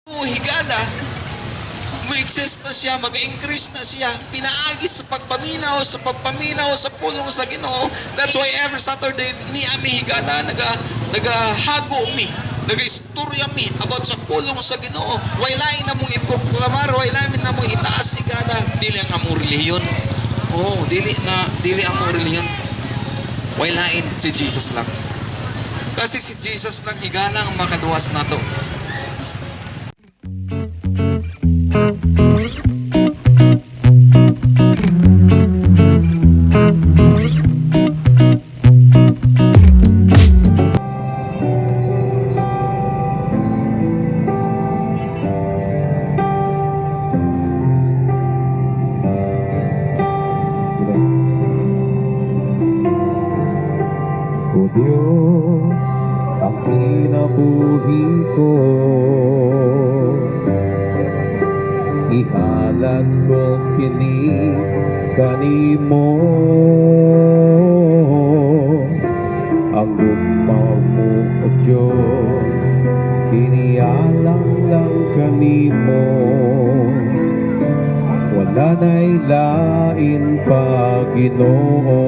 Higala, mo-exist na siya, mag-increase na siya, pinaagi sa pagpaminaw sa pulong sa Ginoo. That's why every Saturday ni ami, higala, nagahago mi, nagaistorya mi about sa pulong sa Ginoo. Way lain na mong iproklamar, way lain na mong itaas, higala, dili ang among relihiyon. Oh, dili na dili ang among relihiyon. Way lain, si Jesus lang. Kasi si Jesus lang, higala, ang makaluwas nato. O Diyos, ang kinabuhi ko, ihalad ko kini kanimo. Ang gugma mo, O Diyos, kinialang lang kanimo. Wala na'y lain pa, Ginoo.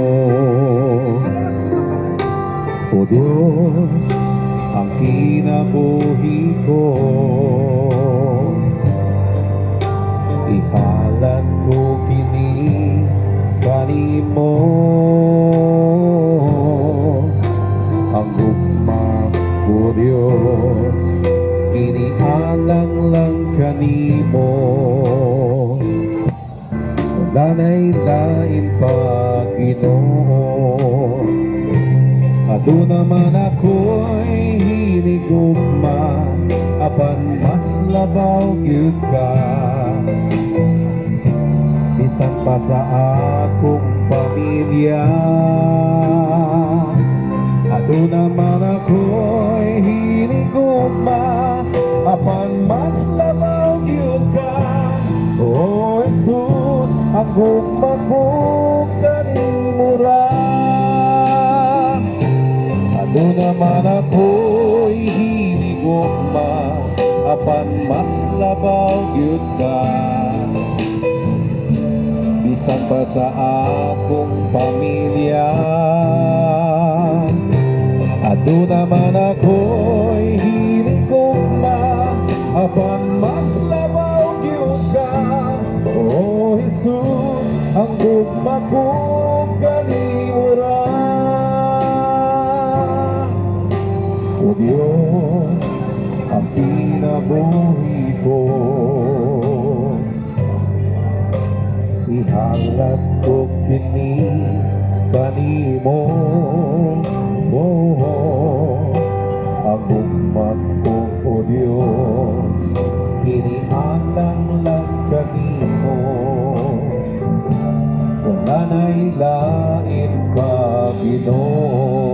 O Diyos, ang kinabuhi ko, ihalad ko kini kanimo. Ang gugma ko, Diyos, kinialang lang kanimo. Wala na'y lain pa, Ginoo. Aduna man ako'y hinigugma, apan mas labaw gyud ka bisan pa sa akong pamilya. Aduna man ako'y hinigugma, apan mas labaw gyud ka. O Jesus, ang gugma ko kanimo ra. Aduna man ako'y hinigugma, apan mas labaw gyud ka bisan pa sa akong pamilya. Aduna man ako'y hinigugma, apan mas labaw gyud ka. O Jesus, ang gugma ko kanimo ra. O Diyos, ang kinabuhi ko, ihalad ko kini kanimo. Oh, ang gugma ko, O Diyos, kinialang lang kanimo. Wala na'y lain pa, Ginoo.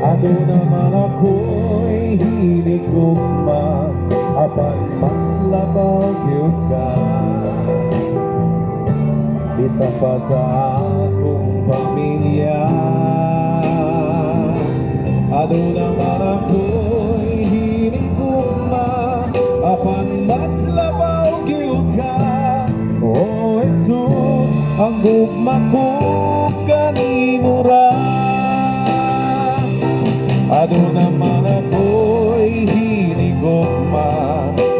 Aduna man ako'y hinigugma, apan mas labaw gyud ka bisan pa sa akong pamilya. Aduna man ako'y hinigugma, apan mas labaw gyud ka. O Jesus, ang gugma ko kanimo ra. Aduna man ako'y hinigugma,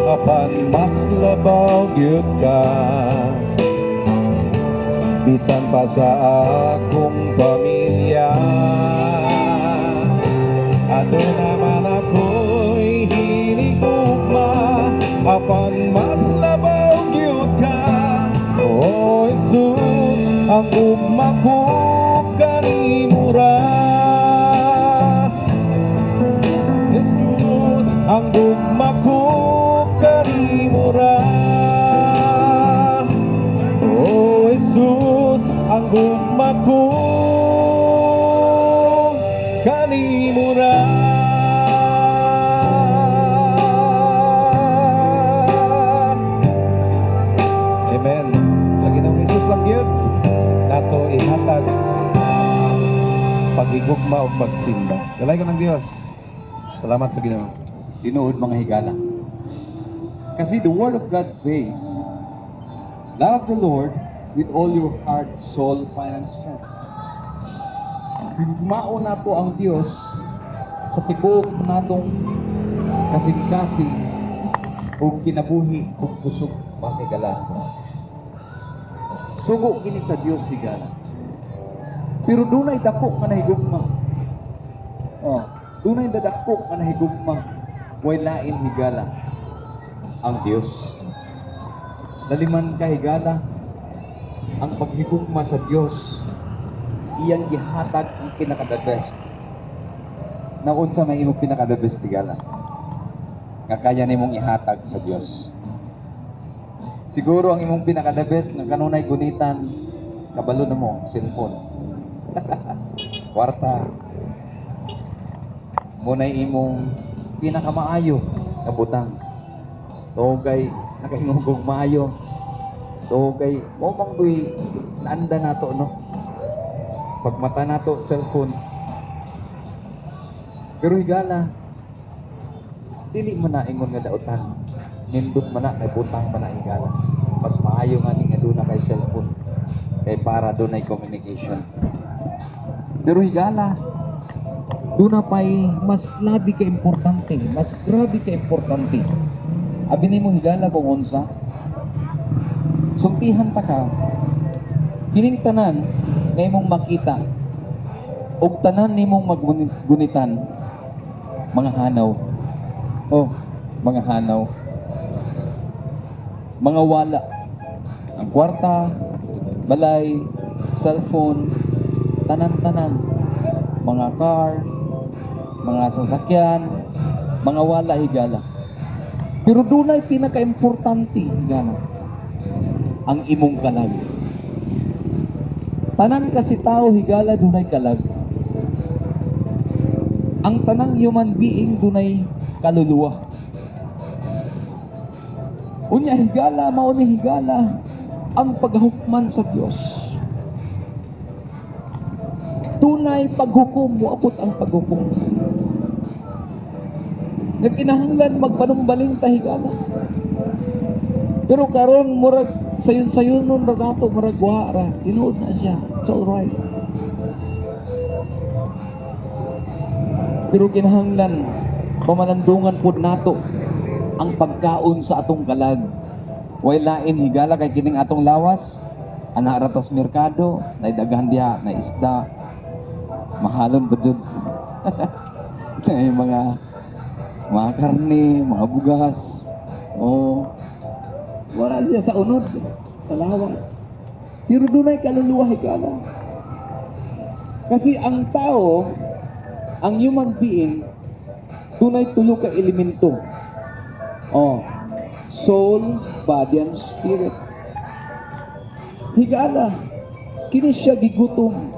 apan mas labaw gyud ka bisan pa sa akong pamilya. Aduna man ako'y hinigugma, apan mas labaw gyud ka. O Jesus, ang gugma ko kanimo ra. Jesus, ang gugma ko kanimo ra. O Jesus, ang gugma ko kanimo ra. Amen. Sa Ginoong Jesus lang gyud nato ihatag ang pagigugma o pagsimba. Dalaygon ang Dios. Salamat sa Ginoo. Tinuod, mga higala. Kasi the Word of God says, "Love the Lord with all your heart, soul, mind, and strength." Higugmaon nato ang Dios sa tibuok natong kasing-kasing ug kinabuhi ug kusog, mga higala. Sugo kini sa Dios, higala. Pero dunay dako nga nahigugma. Oh, dunay dadako nga nahigugma. Way lain, higala, ang Dios. Laliman ka, higala, ang paghigugma sa Dios, iyang gihatag ang pinaka the best. Na unsa may imong pinaka the best, higala, nga kaya nimong ihatag sa Dios? Siguro ang imong pinaka the best nga kanunay gunitan, kabalo na mo, cellphone. Kwarta. Munay imong pinakamaayo nga butang. Tungod kay nakahingugong maayo. Tungod kay mo mang kuy naanda nato, no. Pagmata nato, cellphone. Pero higala, dili man na ingon nga dautan. Nindot man na kay butang man na, higala. Mas maayo nga ni nga duna kay cellphone kay para dunay communication. Pero higala, duna pa'y mas labi ka importante, mas grabe ka importante. Abi nimo, higala, kung unsa? Sultihan ta ka, kining tanan nga imong makita ug tanan nimong maggunitan, mga hanaw. Oh, mga hanaw. Mga wala. Ang kwarta, balay, cellphone, tanan-tanan, mga car, mga sasakyan, mga wala, higala. Pero dunay pinaka-importante, higala. Ang imong kalag. Tanan kasi tao, higala, dunay kalag. Ang tanang human being dunay kaluluwa. Unya higala, mao ni higala ang paghukman sa Dios. Dunay paghukom, moabot ang paghukom. Nagkinahanglan magpanumbaling ta, higala. Pero karon murag sayon-sayon nun ra nato, murag wa ra. Tinuod na siya. It's all right. Pero kinahanglan pamalandungan pod nato ang pagkaon sa atong kalag. Way lain, higala, kay kining atong lawas ana ra tas merkado, nay daghan diha, na isda. Mahalon pa jud. Nay mga karne, mga bugas. Oh. Wala siya sa unod, sa lawas. Pero dunay kaluluwa, higala. Kasi ang tao, ang human being, dunay tulo ka elemento. Oh, soul, body, and spirit. Higala, kini siya gigutom.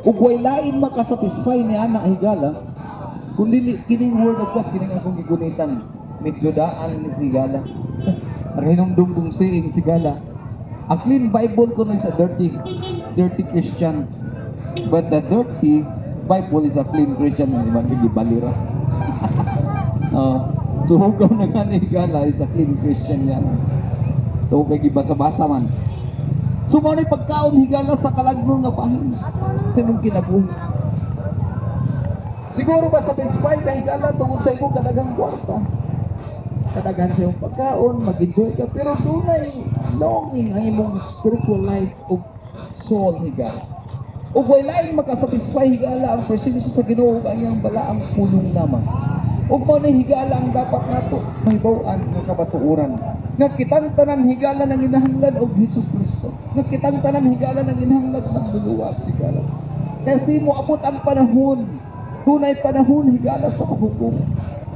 Ug way lain makasatisfy ni ana, higala, kundi kining Word of God, kining akong gigunitan. Medyo daan ni si higala. Nakahinumdum kong saying si higala. A clean Bible kuno is a dirty, dirty Christian. But the dirty Bible is a clean Christian. Hindi man gibalira. So hugaw na nga ni higala is a clean Christian yan. Ito kay gibasa-basa man. So mao na'y pagkaon, higala, sa kalagnon nga bahin sa imong kinabuhi. Siguro ba satisfied ka, higala, tungod sa imong kadaghang kwarta? Kadaghan sa imong pagkaon, mag-enjoy ka, pero dunay longing ang imong spiritual life ug soul, higala. Ug way lain makasatisfy, higala, ang presensya sa Ginoo ug ang iyang balaang pulong lamang. Ug mao na, higala, ang dapat nato mahibaw-an nga kabatuoran. Nga kitang tanan, higala, nang inahanglan og Hesus Kristo. Nga kitang tanan, higala, nang inahanglan manluluwas, higala. Kasi moabot ang panahon, dunay panahon, higala, sa paghukom.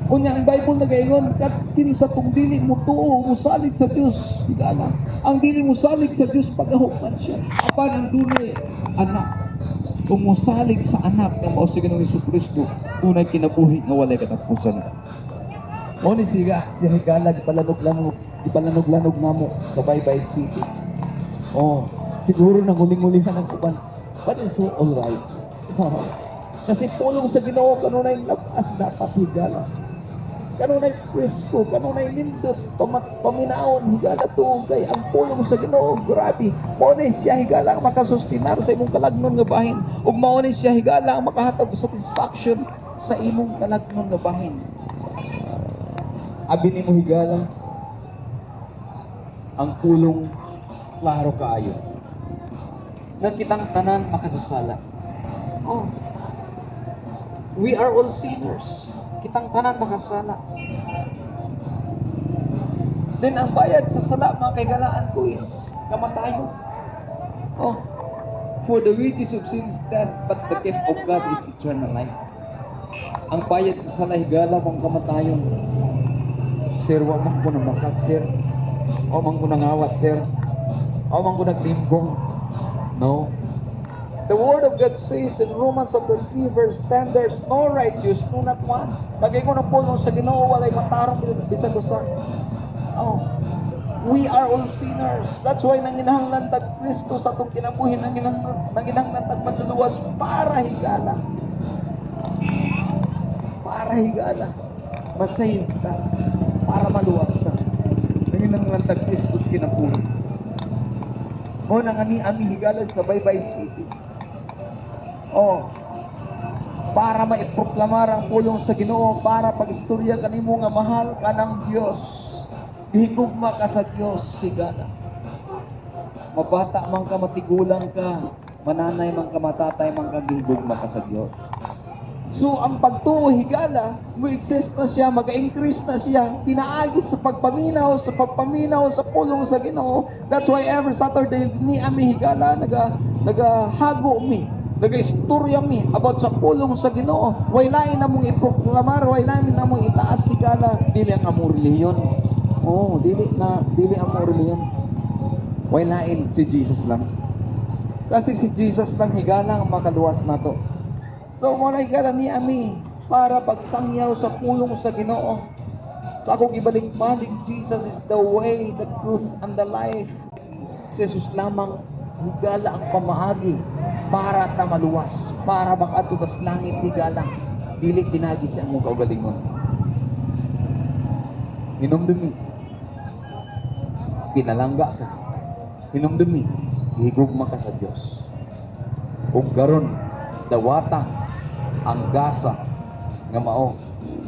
Unya ang Bible nagaingon kat kinsa tong dili mo tuo mosalig sa Dios, higala. Ang dili mosalig sa Dios, pagahukman siya. Apan ang dunay anak, kung mosalig sa anak nga mao si Ginoong Kristo, dunay kinabuhi nga walay katapusan. Mao ni siya si higala gipalanog-lanog namo sa Baybay City. Oh, siguro nanguling-ngulihan ang uban. But it's all right. Kasi pulong sa Ginoo kanunay labas dapat, higala. Kanunay presko, kanunay nindot, paminaon, higala tuog kay ang pulong sa Ginoo, grabe. Mao ni siya, higala, ang makasustinar sa imong kalagnon nga bahin. Ug mao ni siya, higala, ang makahatag og satisfaction sa imong kalagnon nga bahin. Abi nimo, higala, ang pulong klaro kaayo nga kitang tanan makasasala. Oh. We are all sinners. Kitang tanan makasala. Then ang bayad sa sala, mga kahigalaan ko, is kamatayon. Oh. For the wages of sin is death, but the gift of God is eternal life. Ang bayad sa sala, higala, mong kamatayon. Sir, wa man ko namakat, sir. Wa man ko nangawat, sir. Wa man ko naglimbong. No. The Word of God says in Romans chapter 3 verse 10, "There's no righteous, no, not one." Nag-ingon ang pulong sa Ginoo, walay matarong bisag usa. Oh. We are all sinners. That's why nanginahanglan tag Kristo sa atong kinabuhi, nanginahanglan tag manluluwas para, higala. Para, higala, masave ka. Para maluwas ka. Nanginahanglan tag Kristo sa kinabuhi. Mao na nga ni ami, higala, sa Baybay City. Oh, para maiproklamar ang pulong sa Ginoo, para pag-istorya kanimo nga mahal ka ng Dios. Gihigugma ka sa Dios, higala. Mabata man ka, matigulang ka, mananay man ka, matatay man ka, gihigugma ka sa Dios. So, ang pagtuo, higala, mo-exist na siya, mag-increase na siya, pinaagi sa pagpaminaw sa pulong sa Ginoo. That's why every Saturday ni ami, higala, nagahago mi, nagaistorya mi about sa pulong sa Ginoo. Way lain na mong iproklamar, way lain na mong itaas, higala, dili ang among relihiyon. Oh, dili na dili ang among relihiyon. Way lain, si Jesus lang. Kasi si Jesus lang, higala, ang makaluwas nato. So, mao na, higala, ni ami para pagsangyaw sa pulong sa Ginoo. Sa akong ibalik-balik, Jesus is the way, the truth, and the life. Si Jesus lamang, higala, ang pamaagi para ta maluwas, para makaadto sa langit, higala. Dili pinaagi sa among kaugalingon. Hinumdumi, pinalangga ka. Hinumdumi, gihigugma ka sa Dios. Ug karon dawata ang gasa nga mao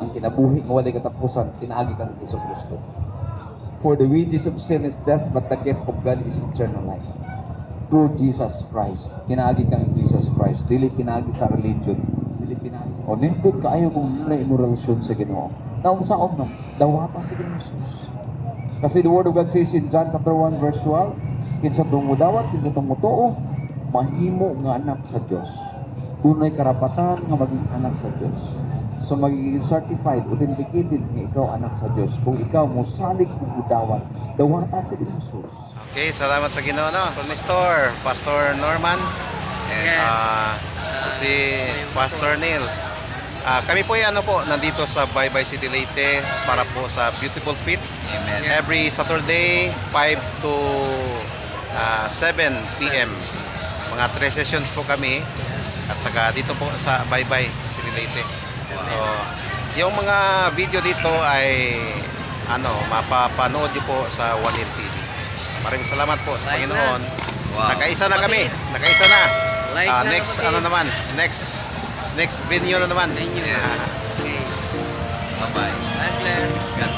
ang kinabuhi nga walay katapusan pinaagi kang Hesus Kristo. For the wages of sin is death, but the gift of God is eternal life. Through Jesus Christ. Pinaagi kang Jesus Christ. Dili pinaagi sa religion. Dili pinaagi. O nindot kaayo kung wala imo relasyon sa Ginoo. Naunsaon man, dawata sa Ginoo Jesus. Kasi the Word of God says in John chapter 1 verse 12, kinsa tong mudawat, kinsa tong mutuo, mahimo nga anak sa Dios. Dunay karapatan nga maging anak sa Dios. So magiging certified, authenticated nga ikaw anak sa Dios kung ikaw mosalig ug mudawat, dawata sa Ginoo Jesus. Okay, salamat sa Ginoo, no. So Nestor, Pastor Norman, Yes. Si Pastor Neil. Kami po ay ano po, nandito sa Baybay City Leyte para po sa Beautiful Feet. Amen. Yes. Every Saturday, 5 to 7 p.m. Mga 3 sessions po kami. At saka dito po sa Baybay City Leyte. So, yung mga video dito ay ano, mapapanood niyo po sa 1 TV. Maraming salamat po sa Like Panginoon. na. Wow. Nakaisa na kami. Nakaisa na. Like na, Next kapatid. ano naman? Next next venue na naman. Venue. Yes. Okay. Bye-bye. God bless. God